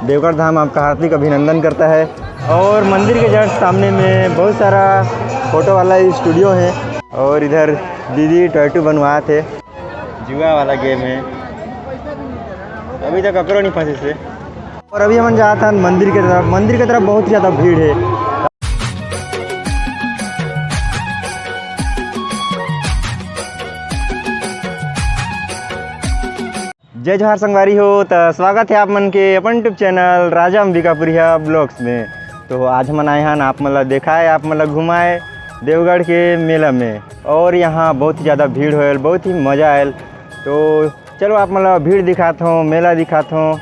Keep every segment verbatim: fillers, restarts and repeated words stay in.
देवगढ़ धाम आपका हार्दिक अभिनंदन करता है। और मंदिर के जस्ट सामने में बहुत सारा फोटो वाला स्टूडियो है। और इधर दीदी टैटू बनवात हे जुआ वाला गेम है। अभी तक ककरो नहीं फंसे से। और अभी हमन जात हन मंदिर के तरफ। मंदिर के तरफ बहुत ही ज़्यादा भीड़ है। जय जोहार संगवारी हो, त स्वागत है आप मन के अपन YouTube चैनल राजा अंबिकापुरिया ब्लॉग्स में। तो आज हमन आए हन आप मन ला देखाए, आप मन ला घुमाए देवगढ़ के मेला में। और यहाँ बहुत ही ज़्यादा भीड़ होयल, बहुत ही मज़ा आयल। तो चलो आप मन ला भीड़ दिखात हों, मेला दिखात हों।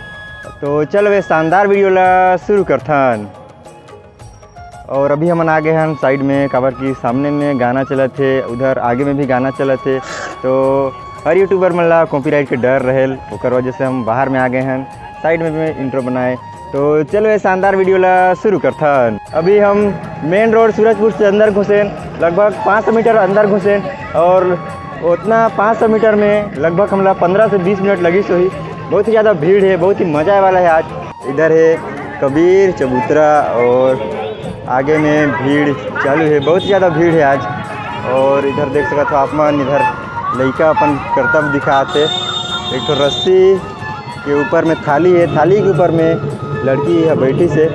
तो चलो ये शानदार वीडियो ला शुरू करथन। और अभी हमन आ गए हन साइड में, काबर कि सामने में गाना चलत हे, उधर आगे में भी गाना चलत हे। तो हर यूट्यूबर मन ला कॉपीराइट के डर रहेल, ओकर वजह से हम बाहर में आ गए हन, साइड में भी इंट्रो बनाए। तो चलो ये शानदार वीडियो ला शुरू करथन। अभी हम मेन रोड सूरजपुर से अंदर घुसेन, लगभग पाँच सौ मीटर अंदर घुसेन। और उतना पाँच सौ मीटर में लगभग हमला पन्द्रह से बीस मिनट लगिस होही। बहुत ही ज़्यादा भीड़ है, बहुत ही मज़ा आए वाला है आज। इधर है कबीर चबूतरा और आगे में भीड़ चालू है, बहुत ही ज़्यादा भीड़ है आज। और इधर देख सकत हो आप मन, इधर लइका अपन करतब दिखात हे। एक ठो रस्सी के ऊपर में थाली है, थाली के ऊपर में लड़की ह बैठी से।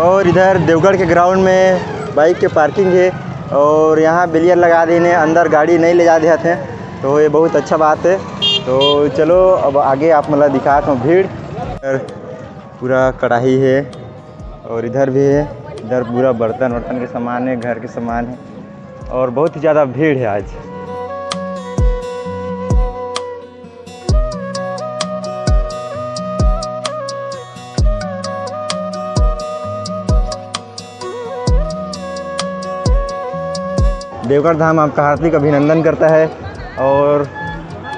और इधर देवगढ़ के ग्राउंड में बाइक के पार्किंग है और यहाँ बैरियर लगा दीन हे, अंदर गाड़ी नहीं ले जा देत हे, तो ये बहुत अच्छा बात है। तो चलो अब आगे आप मन ला दिखात हों भीड़। इधर पूरा कढ़ाई है और इधर भी है, इधर पूरा बर्तन वर्तन के सामान है, घर के सामान है और बहुत ही ज़्यादा भीड़ है आज। देवगढ़ धाम आपका हार्दिक अभिनंदन करता है और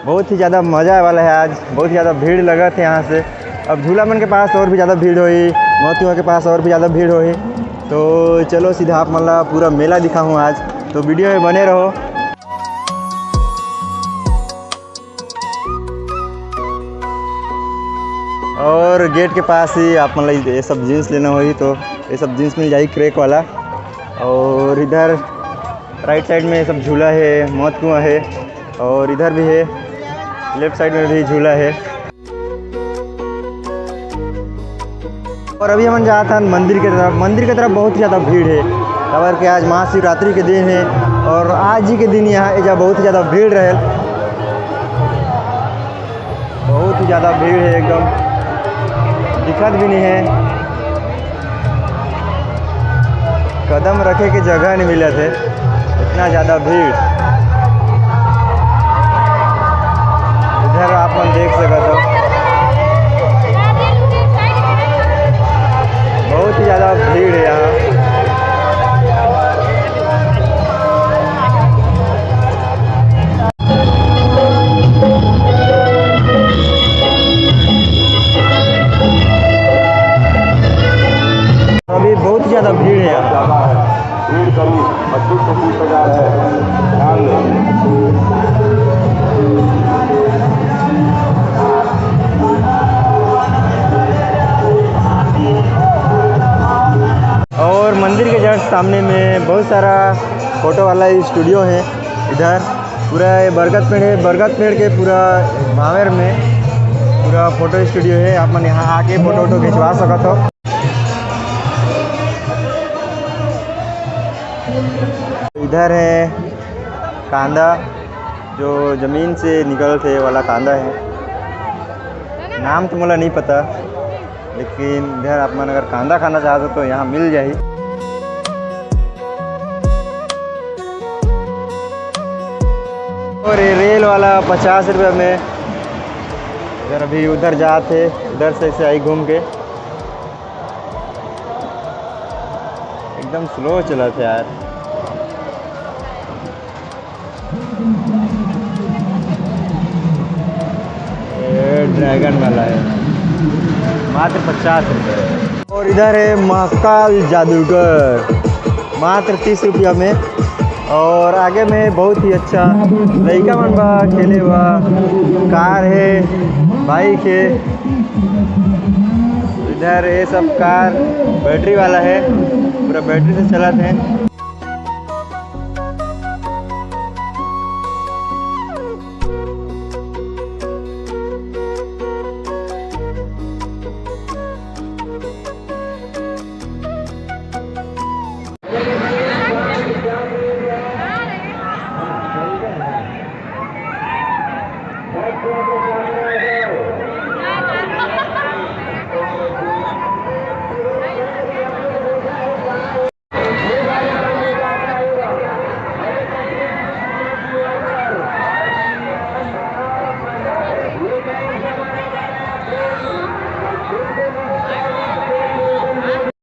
बहुत ही ज़्यादा मज़ा आए वाला है आज, बहुत ही ज़्यादा भीड़ लगत है यहाँ से। अब झूला मन के पास और भी ज़्यादा भीड़ होही, मौत कुआं के पास और भी ज़्यादा भीड़ होही। तो चलो सीधा आप मन ला पूरा मेला दिखाहूँ आज, तो वीडियो में बने रहो। और गेट के पास ही आप मन ला ये सब जींस लेना होही तो ये सब जींस मिल जाही क्रैक वाला। और इधर राइट साइड में ये सब झूला है, मौत कुआं है और इधर भी है, लेफ्ट साइड में भी झूला है। और अभी हमन जात हन मंदिर के तरफ। मंदिर के तरफ बहुत ही ज़्यादा भीड़ है, काबर के आज महाशिवरात्रि के दिन है और आज ही के दिन यहाँ एजा बहुत ही ज़्यादा भीड़ रहे, बहुत ही ज़्यादा भीड़ है, एकदम दिखत भी नहीं है, कदम रखे के जगह नहीं मिलत है, इतना ज़्यादा भीड़। इधर आप मन देख सकत हो, बहुत ही ज़्यादा भीड़ है यहाँ। अभी बहुत ही ज़्यादा भीड़ है यहाँ। भीड़ करीब पच्चीस से तीस हज़ार है, ध्यान दें। और मंदिर के जस्ट सामने में बहुत सारा फोटो वाला स्टूडियो है। इधर पूरा ये बरगद पेड़ है, बरगद पेड़ के पूरा भांवर में पूरा फोटो स्टूडियो है। आप मन यहाँ आके फोटो वोटो खिंचवा सकत हो। इधर है कांदा, जो जमीन से निकलत हे वाला कांदा है। नाम तो मोला नहीं पता, लेकिन इधर आप मन अगर कांदा खाना चाहत हो तो यहाँ मिल जाही। और ये रेल वाला पचास रुपये में, अगर अभी उधर जात हे, उधर से, से आई घूम के। एकदम स्लो चलत हे यार। ये ड्रैगन वाला है, मात्र पचास रुपये। और इधर है महाकाल जादूगर, मात्र तीस रुपया में। और आगे में बहुत ही अच्छा लइका मन बा खेले बा, कार है, बाइक है। इधर ये सब कार बैटरी वाला है, पूरा बैटरी से चलत है।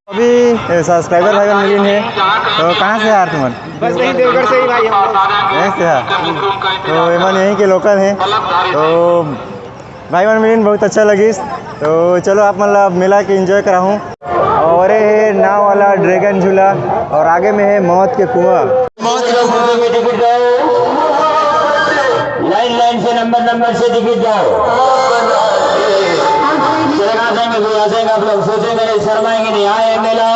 अभी सब्सक्राइबर भाई बन मिलिन हे, तो कहाँ से यार तुमन? बस यही देवगढ़ से ही भाई हम लोग। यहीं से है? तो एमन यहीं के लोकल हैं। तो भाई बन मिलिन, बहुत अच्छा लगिस। तो चलो आप मन ला मेला के एंजॉय कराहूँ। और ये है नाव वाला ड्रैगन झूला और आगे में है मौत के कुआं। मौत के कुएं में टिकट दो, लाइन लाइन से नंबर नंबर से टिकट दो। चलेगा संग, भैया संग, आप लोग सोचेंगे नहीं, शर्माएंगे नहीं, आए मेला।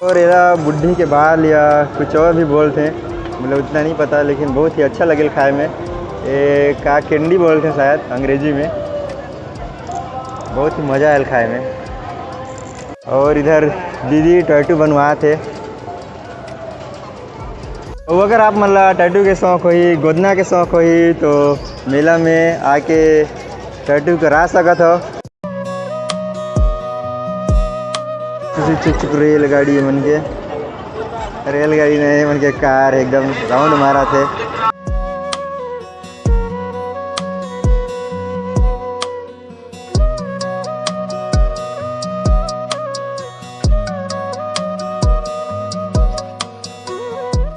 और एला बुढ़ी के बाल या कुछ और भी बोलते हैं, मतलब उतना नहीं पता, लेकिन बहुत ही अच्छा लगेल खाए में। ये का कैंडी बोलते हैं शायद अंग्रेजी में, बहुत ही मज़ा आयल खाए में। और इधर दीदी टैटू बनवात हे। और अगर आप मन ला टैटू के शौक होही, गोदना के शौक होही, तो मेला में आके टैटू करा सकत हो। चुक चुक रेलगाड़ी मन के, रेलगाड़ी नहीं मन के, कार एकदम राउंड मारा थे।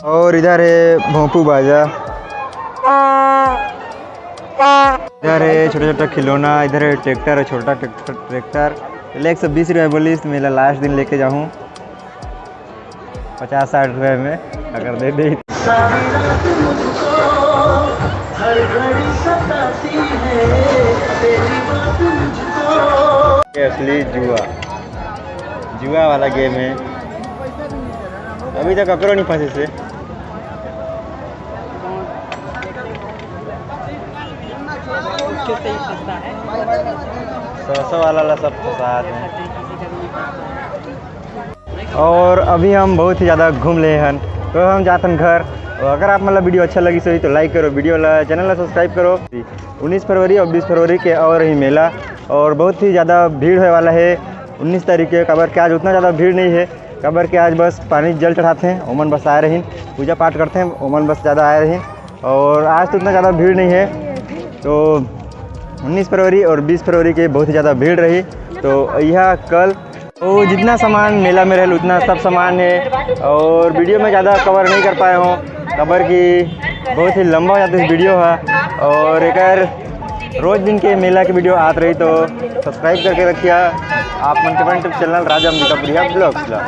और इधर है भोंपू बाजा, इधर है छोटा छोटा खिलौना, इधर है ट्रैक्टर, है छोटा ट्रैक्टर, ट्रैक्टर। पहले एक सौ बीस रुपये बोलिस, तो मेला लास्ट दिन लेके जाऊँ। पचास साठ रुपये में अगर दे दे। ये असली जुआ, जुआ वाला गेम है। अभी तक ककरो नहीं फंसे से। सौ सौ वाला ला सब फंसा दे। और अभी हम बहुत ही ज़्यादा घूम ले हन, तो हम जाथन घर। और अगर आप मन ला वीडियो अच्छा लगिस होही तो लाइक करो, वीडियो ला, चैनल ला सब्सक्राइब करो। उन्नीस फरवरी और बीस फरवरी के और ही मेला, और बहुत ही ज़्यादा भीड़ होए वाला है उन्नीस तारीख के। काबर के आज उतना ज़्यादा भीड़ नहीं है, काबर के आज बस पानी जल चढ़ाते हैं, ओमन बस आए रहिन, पूजा पाठ करते हैं, ओमन बस ज़्यादा आए रहिन। और आज तो उतना ज़्यादा भीड़ नहीं है, तो उन्नीस फरवरी और बीस फरवरी के बहुत ही ज़्यादा भीड़ रही। तो यह कल वो जितना सामान मेला में रहल, उतना सब सामान है। और वीडियो में ज़्यादा कवर नहीं कर पाए हों, काबर कि बहुत ही लंबा हो जाता है वीडियो है। और एक रोज दिन के मेला के वीडियो आत रही, तो सब्सक्राइब करके रखिए आप मन के अपन YouTube चैनल राजा अंबिकापुरिया ब्लॉग्स ला।